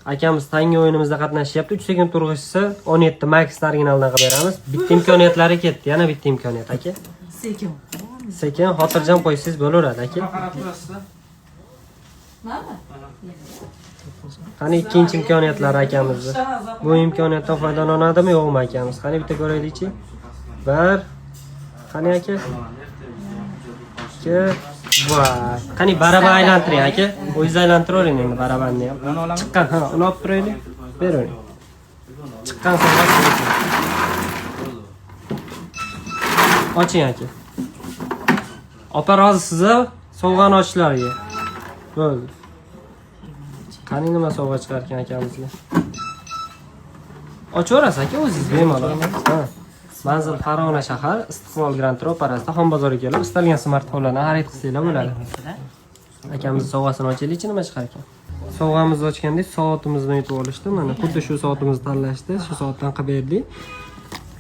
Akamiz tanga o'yinimizda qatnashyapti. 3 sekund turg'izsa, 17 Max originaldan qilib beramiz. Bitta imkoniyatlari ketdi. Yana bitta imkoniyat, aka. Sekin. Sekin, xotirjam qo'ysangiz bo'laveradi, aka. Qarab turasizda. Mana. Qani ikkinchi imkoniyatlari akamizni. Bu imkoniyatdan foydalanadimi, yo'qmi akamiz? Qani bitta ko'raylikchi. Bir. Qani, aka? Ikki. Voy. Qani baraban aylantiring, aka. O'zingiz aylantiravering endi barabanni ham. Buni olaman. Chiqqan, ha, uni olib turaylik. Beravering. Chiqqan sovg'a sizniki. Oching, aka. Opa, rozisiz sovg'ani ochishlariga? Bo'ldi. Qani nima sovg'a chiqarkan akamizga? Ochaverasiz, aka, o'zingiz bemalol. Ha. Manzil Farg'ona shahar, Istiqlol Grand ro'parasida, Xonbozorga kelib, istalgan smartfonlardan xarid qilsanglar bo'ladi. Akamiz sovg'asini ochaylikchi, nima chiqar ekan? Sovg'amizni ochganda soatimizni yutib olishdi. Mana xuddi shu soatimizni tanlashdi. Shu soatdan qilib berdik.